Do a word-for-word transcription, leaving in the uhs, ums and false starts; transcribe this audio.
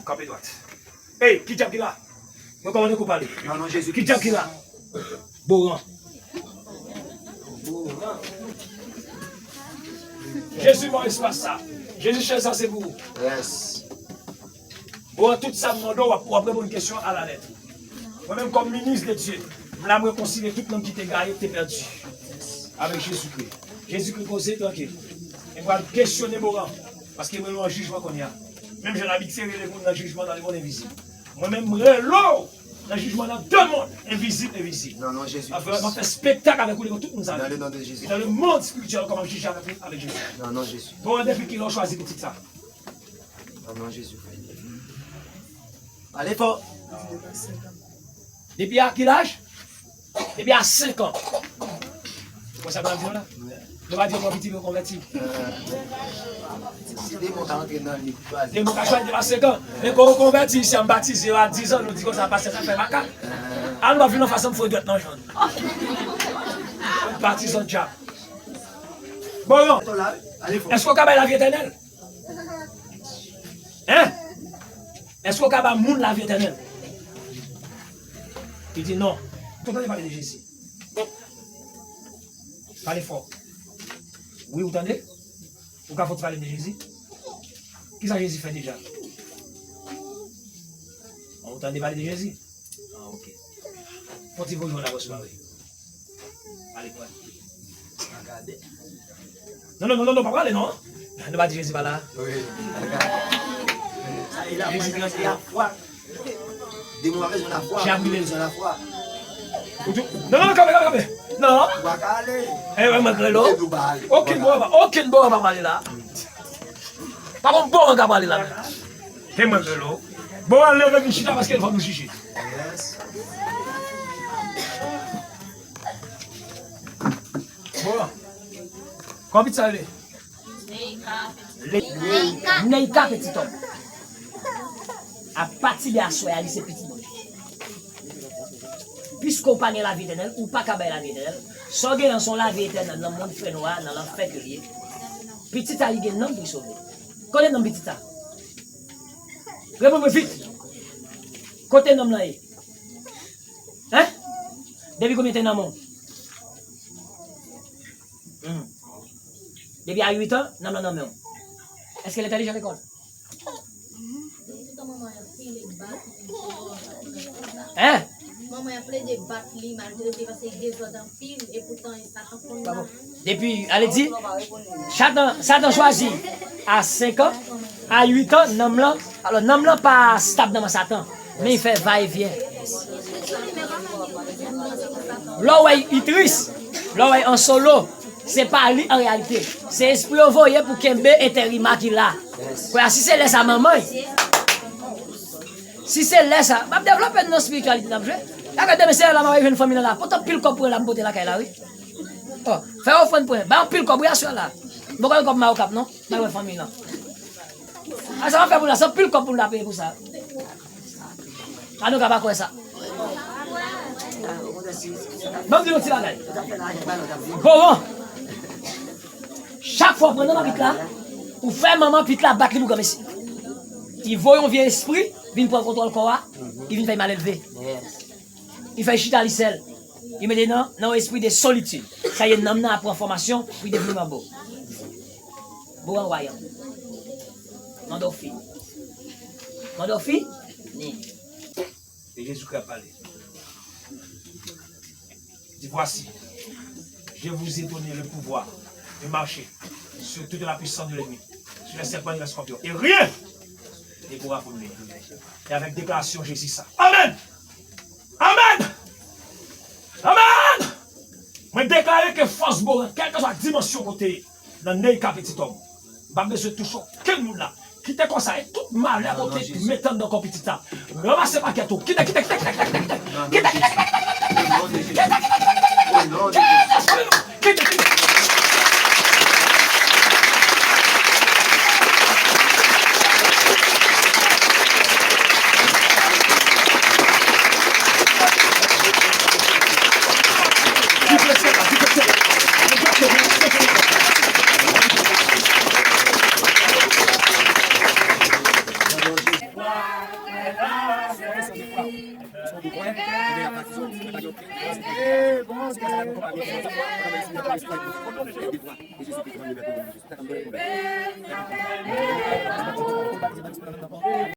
Kanpe dwat. Ey, ki dyab ki la? Mwen kòmande kou pale. Nan non Jezi Kris. Ki dyab ki la? Boran. Jezi, mò espas sa. Jezi, chèz sa se pou ou. Yes. Boran, tout sa m mande w, w ap, w ap reponn kesyon a la lèt. Mwen menm, kòm minis de Dye, m la, m rekonsilye tout nonm ki te gaye, ki te pèdi. Avèk Jezikri. Jezikri koze, trankil. E m pral kesyone Boran. Paske mwen nan jijman kounye a. Menm jan Labib te rele moun nan jijman dans le monde invisible. Mwen menm, m rele w nan jijman nan de mond, envizib e vizib. Nan non Jezi Kris. M ap fè spektak avèk ou devan tout moun sa. Dans le nom de Jésus. E dans le monde spirituel, kòman m jije avèk ou, avèk Jezi. Nan non Jezi. Bon, depi kilè w chwazi pitit sa? Nan non Jezi. Pale fò. Depi a ki laj? Depi a senk an. Ou konn sa m ap di w la? Nou pa di yon piti yo konvèti. Se demon ka antre nan li pou chwazi. Demon ka chwazi depi a senk an. Men kon w konvèti, si an batize a diz an, nou di konsa, pastè sa fè makak. A nou pa vin anfas an m foure dwèt nan janm. Patizan dyab. Bon, non. Èske w ka bay lavi etènèl? Hein? Èske w ka ba moun lavi etènèl? Li di non. Ou tande pale de Jezi? Pale fò. Wi, ou tande? Ou ka fè ti pale de Jezi? Kisa Jezi fè deja? Ou tande pale de Jezi? Ah, ok. Fò ti voye la, bòs mari. Ale pran. Non, non, non, non, non, pa prale non. Nou pa di Jezi pa la. Wi. Jezi nan la fwa. Demon a bezwen la fwa. Jan brile. Bezwen la fwa. Ou tou. Non, non, kanpe, kanpe, kanpe. Non. Ou pa ka ale. E mwen, mwen rele w. Okenn bò pa, okenn bò pa prale la. Pa gon bò mwen ka prale la. E mwen rele w. Bon, al leve vin chita paske fò nou jije. Bon. Kòman pitit sa rele? Neika. Neika Petitòm. Apati de aswè a, li se pitit Bondye. Piske w pa gen lavi etènèl, ou pa ka bay lavi etènèl. Sa w gen an, se yon lavi etènèl nan mond fènwa, nan lanfè ke l ye. Pitit sa, li gen nanm pou l sove. Kote nanm pitit sa? Reponn mwen vit. Kote nanm lan ye? Hein? Depi konbyen te nan men w? Hmm. Depi a uit an, nanm lan nan men w. Èske l entèlijan lekòl? Hein? Manman an plede bat li maltrete paske dezòd anpil, epoutan e Satan konn la. Depi, ale di, Satan, Satan chwazi a senk an, a uit an, nanm lan, alò nanm lan pa stab nan men Satan, men li fè va e vyen. Lè w wè li tris, lè w wè li an solo, se pa li an reyalite. Se espri yo voye pou kenbe entèrima ki la. Kounye a, si se lè sa manman, si se lè sa, m ap devlope n nan espirityalite n ap jwe. Lè demen se lè la m ap jwenn fanmi nan la. Pote anpil kòb pou la m pote lakay la, wi. Oh, fè ofrann pou mwen. Bay anpil kòb, wi, aswè la. M poko gen kòb m a Okap, non. Bay wè fanmi lan. A sa m ap fè pou la, se anpil kòb pou m ta peye pou sa. A nou ka pa kwè sa. Ban m di nou ti bagay. Boran. Chak fwa w pran nan pit la, ou fè manman pit la bat li pou granmesi. Li voye yon vye espri, vin pran kontwòl kò a, li vin fè l malelve. Li fè l chita li sèl. Li mete nan, nan yon espri de solitid. Sa ye nanm nan ap pran fòmasyon pou li devni manbo. Boran wayan. Mandòfi. Mandòfi? Ni. E Jezikri ap pale. Di, voici, je vous ai donné le pouvoir de marcher sur toute la puissance de l'ennemi, sur les serpents et les scorpions, et rien ne pourra vous nuire. E avèk deklarasyon Jezi sa. Amèn! Amèn! Amèn! Mwen deklare ke fòs Boran, kèlkeswa dimansyon kote ye, nan Neika Petitòm, m pa bezwen touche okenn moun la. Kite konsa, e tout malè kote mete anndan kò pitit la. Ranmase pakèt ou. Kite, kite, kite, kite, kite, kite. Kite, kite, kite. Kite, kite.